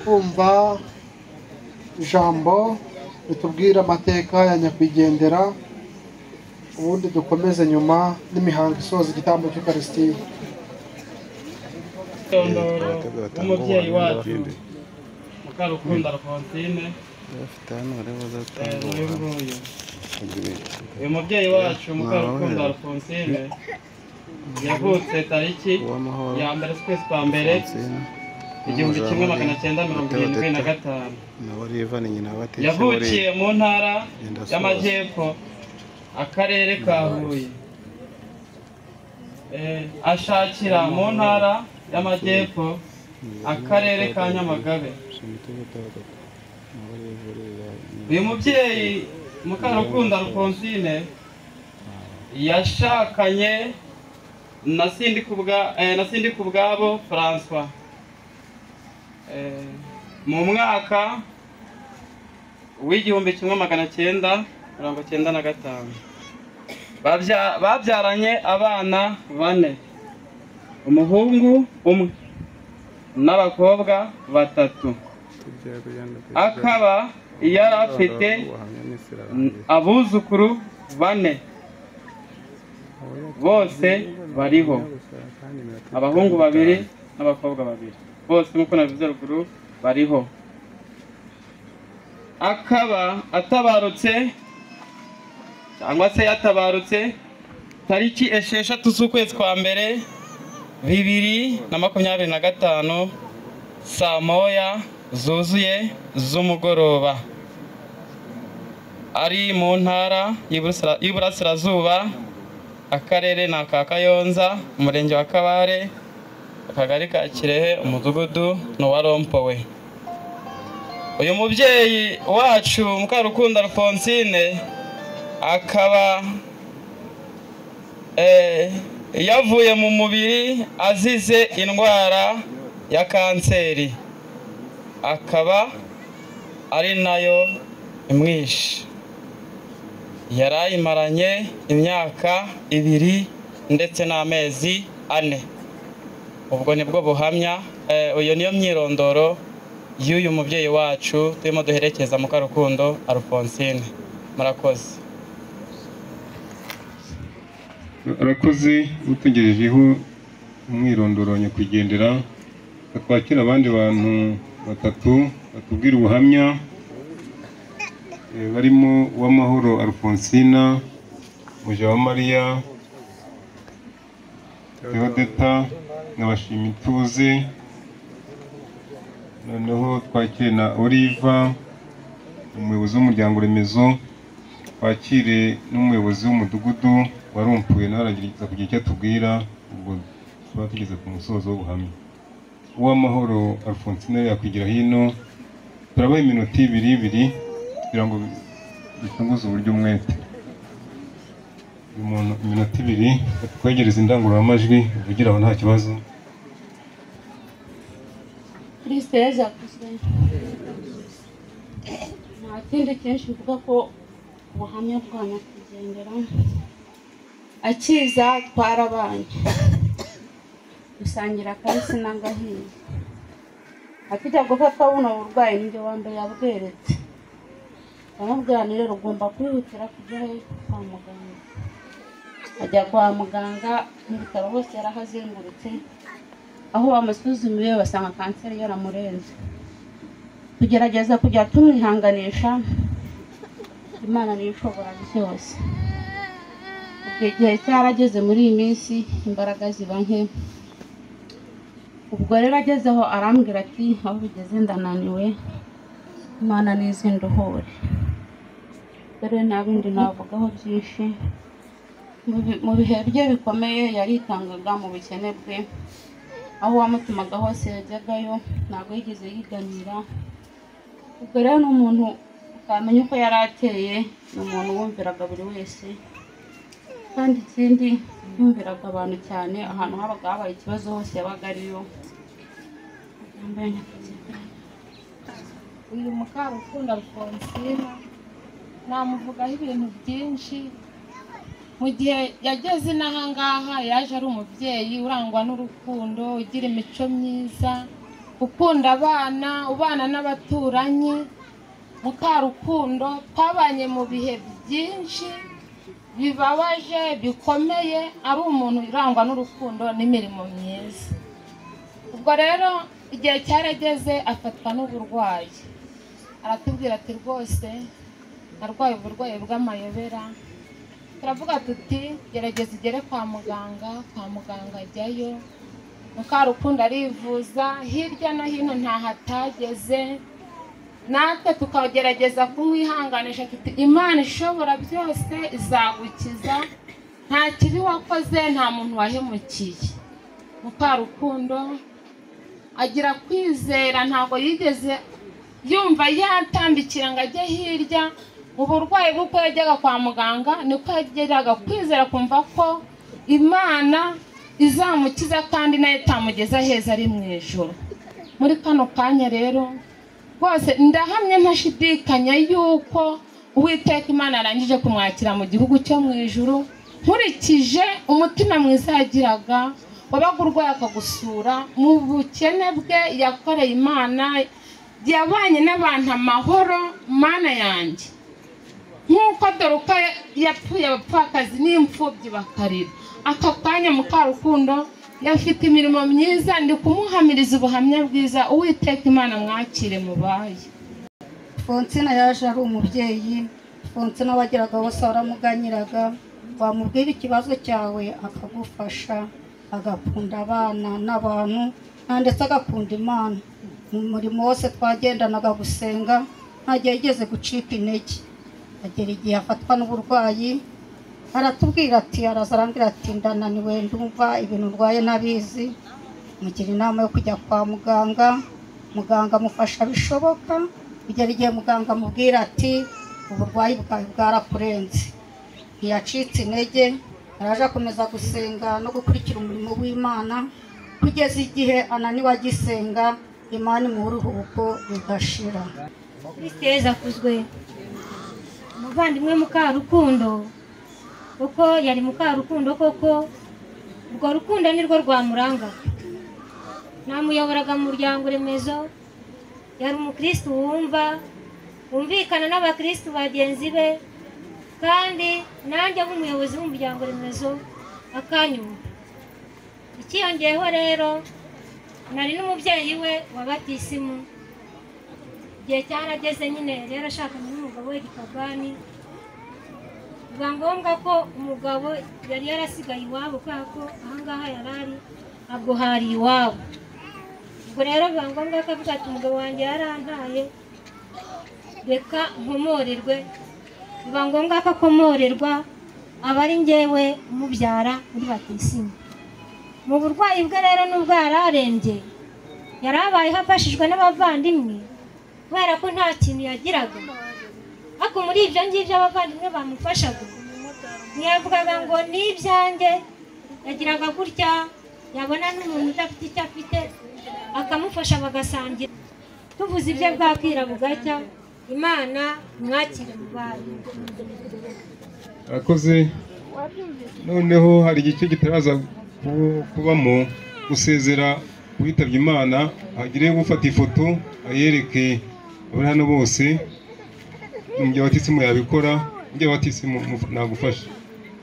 Kumva ijambo ritubwira amateka ya nyakwigendera, ubundi dukomeze nyuma n'imihango isoza igitambo cy'Ukarisitiya. Umubyeyi wacu Mukarukundo Alphonsine, uyu mubyeyi wacu Mukarukundo Alphonsine yavutse tariki ya 1 z'ukwezi kwa mbere 1975. Yavukiye mu ntara y'Amajyepfo, akarere ka Huye. Ashakira mu ntara y'Amajyepfo, akarere ka Nyamagabe. Uyu mubyeyi Mukarukundo Alphonsine yashakanye na Sindikubwabo François mu mwaka w'1995. Babyaranye abana 4, umuhungu umwe n'abakobwa 3. Akaba yari afite abuzukuru 4 bose bariho, abahungu 2 n'abakobwa 2, bose nk'uko nabivuze ruguru bariho. Akaba atabarutse cyangwa se yatabarutse tariki 6 z'ukwezi kwa mbere 2025 saa 1 zuzuye z'umugoroba, ari mu ntara y'Iburasirazuba, akarere na ka Kayonza, umurenge wa Kabare, akagari ka Kirehe, umudugudu n'uwa Rompowe. Uyu mubyeyi wacu Mukarukundo Alphonsine akaba yavuye mu mubiri azize indwara ya kanseri, akaba ari nayo imwishe. Yarayimaranye imyaka 2 ndetse n'amezi 4. Ubwo nibwo buhamya, uyu niyo myirondoro y'uyu mubyeyi wacu turimo duherekeza Mukarukundo Alphonsine. Murakoze. Arakoze utegerejeho umwirondoro wa nyakwigendera. Twakira abandi bantu 3 batubwira ubuhamya, barimo Uwamahoro Alphonsina, Mujawamariya Theodeta na Bashimituze. Noneho twakire na Oliva, umuyobozi w'umuryango remezo, twakire n'umuyobozi w'umudugudu warumpuye, nawe aragerageza kugira icyo atubwira. Ubwo tuba tugeze ku musozo w'ubuhamya. Uwamahoro Alphonsine yakwigira hino. Turabaha iminota 2 kugira ngo dutunguze uburyo umwete. Umuntu iminota 2 batwegereza indangururamajwi uvugira aho nta kibazo. Kristo Yezu akuzwe. Nta kindi cyinshi mvuga ko ubuhamya bwa nyakwigendera akiza twarabanye, dusangira akabisi n'agahiye. Akijya gufatwa buno burwayi ninjye wa mbere yabweretse, ndamubwira nti rero ugomba kwihutira kujya kwa muganga. Ajya kwa muganga, mu bitaro hose yarahazengurutse, aho bamusuzumiye basanga kanseri yaramurenze. Tugerageza kujya tumwihanganisha, Imana niyo ishobora byose. Igihe cyarageze muri iyi minsi imbaraga ziba nke. Ubwo rero agezeho arambwira ati aho bigeze ndananiwe, Imana nizinduhure. Rero nta bindi navugaho byinshi. Mu bihe bye bikomeye yaritangaga mu bukene bwe, aho wamutumaga hose yajyagayo, ntabwo yigeze yiganira. Ubwo rero ni umuntu utamenya uko yari ateye, ni umuntu wumviraga buri wese, kandi ikindi yumviraga abantu cyane. Ahantu habaga habaye ikibazo hose yabaga ariyo. Uyu Mukarukundo Alphonsine namuvugaho ibintu byinshi. Mu gihe yageze inaha ngaha yaje ari umubyeyi urangwa n'urukundo, ugira imico myiza, ukunda abana, ubana n'abaturanyi. Mukarukundo twabanye mu bihe byinshi bibabaje bikomeye, ari umuntu urangwa n'urukundo n'imirimo myiza. Ubwo rero igihe cyarageze afatwa n'uburwayi, aratubwira ati rwose arwaye uburwayi bw'amayobera. Turavuga tuti gerageza ugere kwa muganga. Kwa muganga ajyayo, Mukarukundo arivuza hirya no hino ntaho atageze. Natwe tukagerageza kumwihanganisha tuti Imana ishobora byose izagukiza, nta kibi wakoze, nta muntu wahemukiye. Mukarukundo agira kwizera, ntabwo yigeze yumva yatambikira ngo ajye hirya. Uburwayi bw'uko yajyaga kwa muganga niko yageraga kwizera, kumva ko Imana izamukiza kandi nayo itamugeza heza ari mu ijoro. Muri kano kanya rero rwose ndahamye ntashidikanya yuko Uwiteka Imana arangije kumwakira mu gihugu cyo mu ijuru, nkurikije umutima mwiza yagiraga, wabaga urwaye akagusura, mu bukene bwe yakoreye Imana, yabanye n'abantu amahoro. Mana yanjye, nk'uko dore uko yapfuye abapfakazi n'imfubyi bakarira, aka kanya Mukarukundo yafite imirimo myiza, ndi kumuhamiriza ubuhamya bwiza. Uwiteka Imana mwakire mubaye. Fonsina yaje ari umubyeyi. Fonsina wageraga hose waramuganyiraga, wamubwira ikibazo cyawe akagufasha, agakunda abana n'abantu ndetse agakunda Imana. Mu murimo wose twagendanaga gusenga nta gihe yigeze gucika intege. Agera igihe afatwa n'uburwayi, aratubwira ati, araza arambwira ati ndananiwe, ndumva ibintu ndwaye ntabizi. Mugira inama yo kujya kwa muganga, muganga amufasha bishoboka. Kugera igihe muganga amubwira ati uburwayi bwawe bwarakurenze. Ntiyacitse intege, araje akomeza gusenga no gukurikira umurimo w'Imana kugeza igihe ananiwe agisenga, Imana imuha uruhuko ridashira. Kristo Yesu akuzwe. Umuvandimwe Mukarukundo, kuko yari Mukarukundo koko, urwo rukundo nirwo rwamurangaga. Namuyoboraga mu muryango remezo, yari umukristo wumva, wumvikana n'abakristo bagenzi be, kandi nanjye nk'umuyobozi w'umuryango remezo akanyumva. Ikiyongeyeho rero nari n'umubyeyi we wa batisimu. Igihe cyarageze nyine rero ashakanye n'umugabo we gipagani, biba ngombwa ko umugabo yari yarasigaye iwabo, kubera ko ahangaha yari ari ntabwo hari iwabo. Ubwo rero biba ngombwa ko avuga ati umugabo wanjye yarantaye, reka nkomorerwe. Biba ngombwa ko akomorerwa, aba ari njyewe umubyara muri batisimu. Mu burwayi bwe rero n'ubwo yari arembye, yari abayeho afashijwe n'abavandimwe, kubera ko nta kintu yagiraga. Ariko muri ibyo ngibyo abavandimwe bamufashaga, ntiyavugaga ngo ni ibyanjye, yagiraga gutya, yabona n'umuntu udafite icyo afite akamufasha bagasangira. Tuvuze ibyo bwakwira bugacya, Imana mwakire mubaye. Arakoze. Noneho hari igice kitaraza kubamo gusezera uwitabye Imana, hagire gufata ifoto ayereke abari hano bose. Umujyi wa batisimu yabikora, umujyi wa batisimu nagufasha.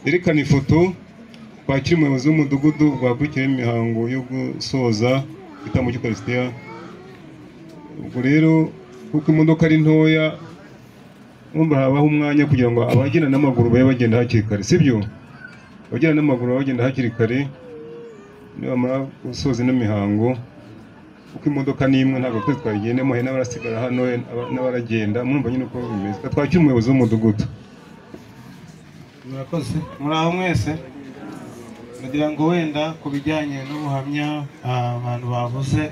Yerekana ifoto, kwakira umuyobozi w'umudugudu bwakurikira imihango yo gusoza igitambo cy'Ukarisitiya. Ubwo rero kuko imodoka ari ntoya, urumva habaho umwanya kugira ngo abagenda n'amaguru babe bagenda hakiri kare, sibyo? Abagenda n'amaguru bagenda hakiri kare nibamara gusoza ino mihango, kuko imodoka ni imwe ntabwo twese twayigendemo, hari n'abarasigara hano n'abaragenda, murumva nyine uko bimeze. Twakira umuyobozi w'umudugudu. Murakoze, muraho mwese. Ndagira ngo wenda ku bijyanye n'ubuhamya abantu bavuze,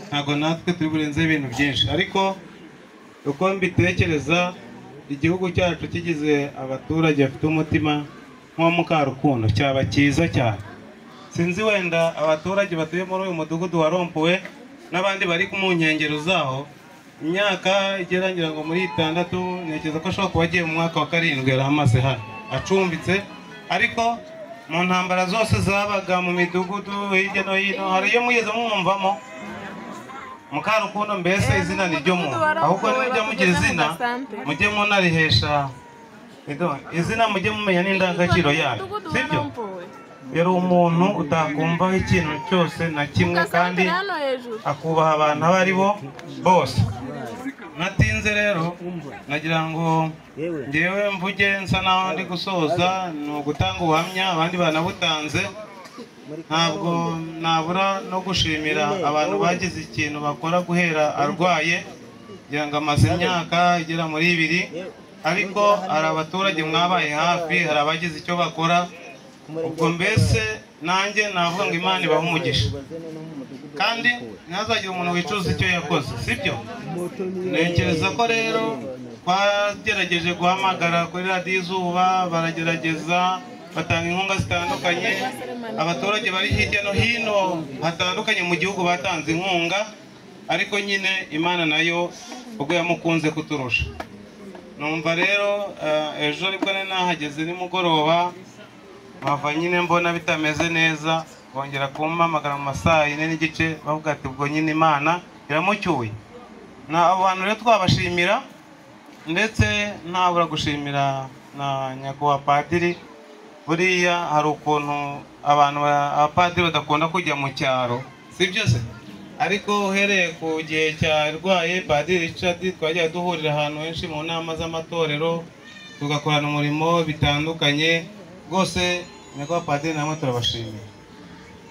ntabwo natwe turi burenze ibintu byinshi, ariko uko mbitekereza, igihugu cyacu kigize abaturage bafite umutima nk'uwa Mukarukundo cyaba cyiza cyane. Sinzi wenda abaturage batuye muri uyu mudugudu wa Rompuwe n'abandi bari mu nkengero zaho, imyaka igera ngira ngo muri 6, ntekereza ko ashobora kuba agiye mu mwaka wa 7 yari amaze hano acumbitse. Ariko mu ntambara zose zabaga mu midugudu hirya no hino, hari iyo mugeze mwumvamo? Mukarukundo mbese izina ni ryo muntu, ahubwo nimujya mugira izina mujye munarihesha izina, mujye mumenya n'indangagaciro yayo, sibyo? Yari umuntu utakumvaho ikintu cyose na kimwe, kandi akubaha abantu abo ari bo bose. Natinze rero nagira ngo ngewe mvuge nsa naho ndi gusoza, ni ugutanga ubuhamya abandi banabutanze. Ntabwo nabura no gushimira abantu bagize ikintu bakora guhera arwaye, kugira ngo amaze imyaka igera muri 2, ariko hari abaturage mwabaye hafi, hari abagize icyo bakora. Ubwo mbese nanjye navuga ngo Imana ibahe umugisha, kandi ntihazagire umuntu wicuza icyo yakoze, sibyo? Ntekereza ko rero twagerageje guhamagara kuri Radiyo Izuba, baragerageza batanga inkunga zitandukanye, abaturage bari hirya no hino hatandukanye mu gihugu batanze inkunga, ariko nyine Imana nayo ubwo yamukunze kuturusha. Numva rero ejo aribwo nahageze nimugoroba, mpava nyine mbona bitameze neza, bongera kumpamagara mu masaha 4:15 bavuga ati ubwo nyine Imana iramucyuye. Na abo bantu rero twabashimira, ndetse ntabura gushimira na nyakubahwa padiri. Buriya hari ukuntu abantu abapadiri badakunda kujya mu cyaro, sibyo se? Ariko uhereye ku gihe cyarwaye Padiri Richard, twagiye duhurira ahantu henshi mu nama z'amatorero, tugakorana umurimo bitandukanye. Rwose nyakubahwa padiri namwe turabashimiye.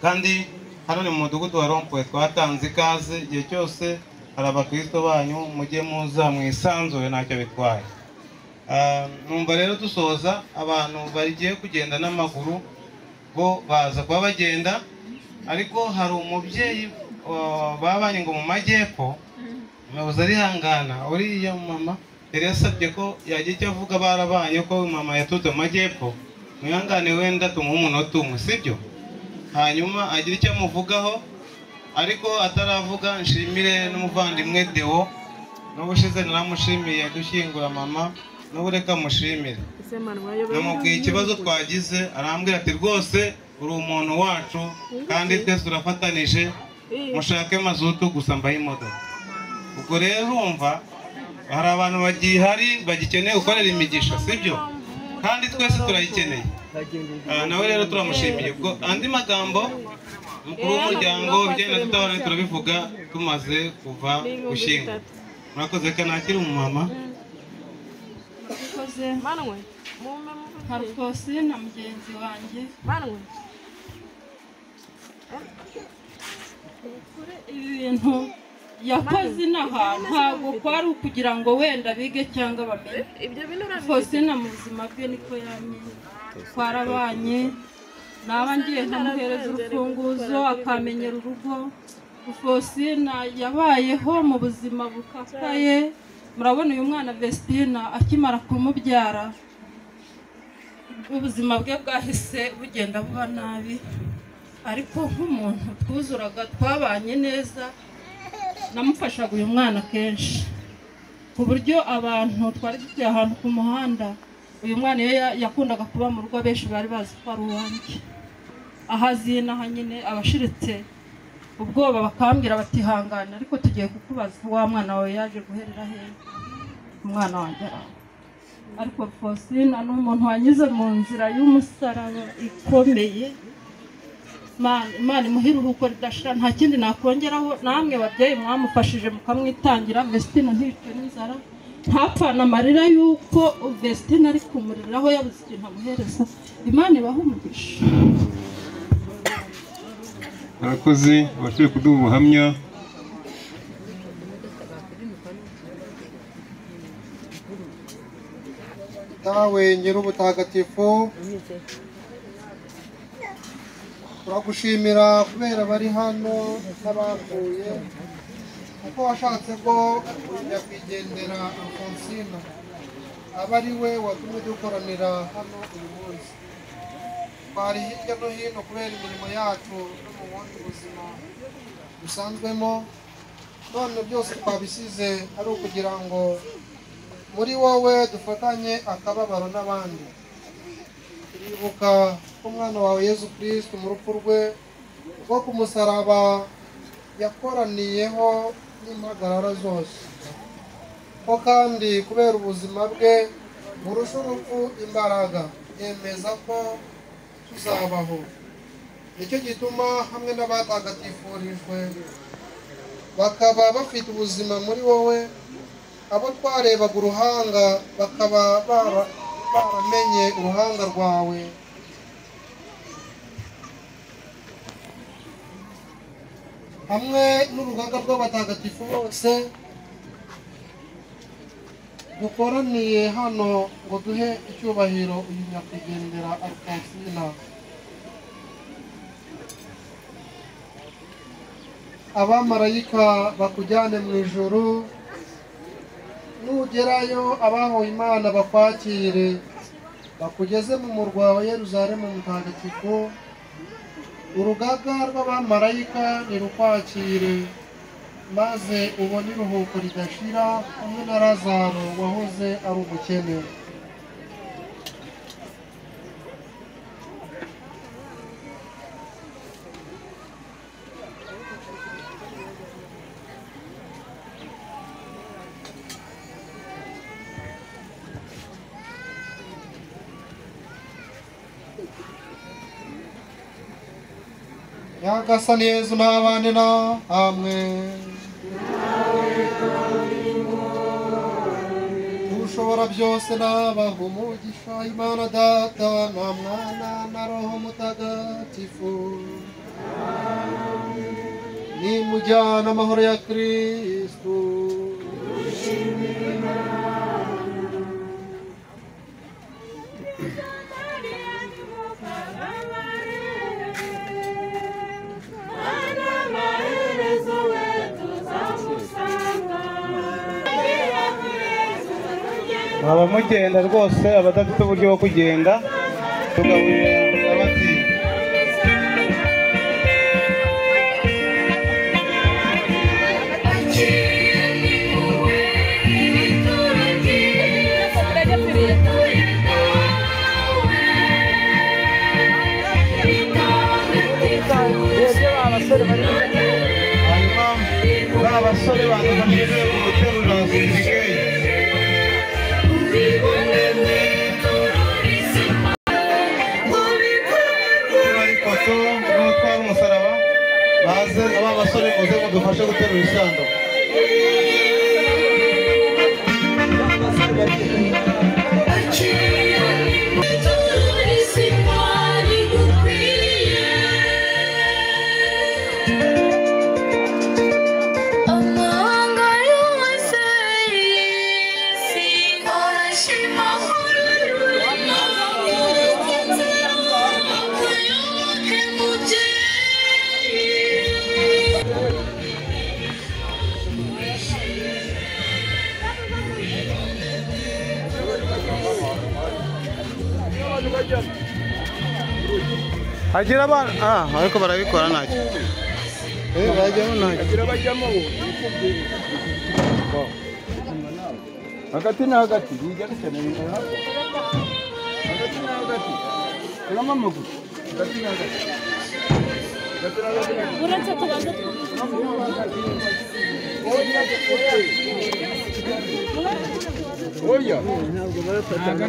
Kandi hano ni mu mudugudu wa Rompuwe, twatanze ikaze igihe cyose hari abakristo banyu, mujye muza mwisanzure ntacyo bitwaye. Numva rero dusoza, abantu bagiye kugenda n'amaguru bo baza kuba bagenda, ariko hari umubyeyi babanye ngo mu majyepfo, umuyobozi arihangana, uriya mama yari yasabye ko yagira icyo avuga, barabanye ko mama yaturutse mu majyepfo, mwihangane wenda tumuhe umunota umwe, sibyo? Hanyuma agira icyo amuvugaho, ariko ataravuga nshimire n'umuvandimwe Deo, n'ubushize naramushimiye dushyingura mama, n'ubu reka mushimire. Namubwiye ikibazo twagize, arambwira ati rwose uri umuntu wacu kandi twese turafatanije, mushake mazutu gusa mbahe imodoka. Ubwo rero urumva hari abantu bagihari bagikeneye gukorera imigisha, sibyo? Kandi twese turayikeneye. Nawe rero turamushimiye. Ubwo andi magambo mukuru w'umuryango ibijyanye na tutabona turabivuga tumaze kuva gushyingura. Murakoze. Kanakiri umumama Alphonsine na mugenzi wanjye. Ibintu yakoze inaha ntabwo kwari ukugira ngo wenda bige cyangwa bamenye. Alphonsine mu buzima bwe niko yamye, twarabanye, naba ngiye nkamuhereza urufunguzo akamenyera urugo. Alphonsine yabayeho mu buzima bukakaye. Murabona uyu mwana Vestina akimara kumubyara ubuzima bwe bwahise bugenda buba nabi, ariko nk'umuntu twuzuraga twabanye neza, namufashaga uyu mwana kenshi ku buryo abantu twari dutuye ahantu ku muhanda, uyu mwana iyo yakundaga kuba mu rugo benshi bari bazi ko ari uwanjye. Ahazina nyine abashiritse ubwoba bakambwira bati hangana, ariko tugiye kukubaza wa mwana wawe yaje guherera hehe? Umwana wanjye araho. Ariko Alphonsine ni umuntu wanyuze mu nzira y'umusaraba ikomeye. Imana imuhe iruhuko ridashira, nta kindi nakongeraho. Namwe babyeyi mwamufashije mukamwitangira, Vestina ntiyicwe n'inzara, ntapfana amarira y'uko Vestina ari kumuriraho yabuze ikintu amuhereza. Imana ibahe umugisha. Murakoze abashoboye kuduha ubuhamya. Dawe Nyir'ubutagatifu, turagushimira kubera bari hano n'abapfuye, kuko washatse ko nyakwigendera Alphonsine aba ari we watumye dukoranira hano uyu munsi. Twari hirya no hino kubera imirimo yacu no mu bundi buzima busanzwemo, none byose twabisize ari ukugira ngo muri wowe dufatanye akababaro n'abandi. Turibuka ko umwana wawe Yezu Kristu mu rupfu rwe rwo ku musaraba yakoraniyeho n'impagarara zose, ko kandi kubera ubuzima bwe burusha urupfu imbaraga, yemeza ko tuzabaho. Nicyo gituma hamwe n'abatagatifurijwe bakaba bafite ubuzima muri wowe, abo twarebaga uruhanga bakaba baramenye uruhanga rwawe. Hamwe n'urugaga rw'abatagatifu bose dukoraniye hano ngo duhe icyubahiro uyu nyakwigendera Alfonsina. Abamarayika bakujyane mu ijuru, nugerayo abahowe Imana bakwakire, bakugeze mu murwa wa Yerusalemu mutagatifu. Urugaga rw'abamarayika nirukwakire, maze ubone iruhuko ridashira hamwe na Lazaro wahoze ari umukene. Nyagasani Yezu n'abane na hamwe. Ushobora byose n'abaha umugisha, Imana Data na Mwana na Roho Mutagatifu. Nimujyana amahoro ya Kristu. Mwaba mugenda rwose, abadafite uburyo bwo kugenda tugaburira abati. Hanyuma ba basore badufashije guterura sirikeye. Ifoto n'utwara umusaraba, baze aba basore muze mudufashe guterura isanduku. Hagira abana ariko barabikora ntacyo. Bajyamo ntacyo. Hagira bajyamo hagati na hagati yigarukane hagati na hagati urama amaguru hagati na hagati uretse tubanze oya ntabwo baratatanga.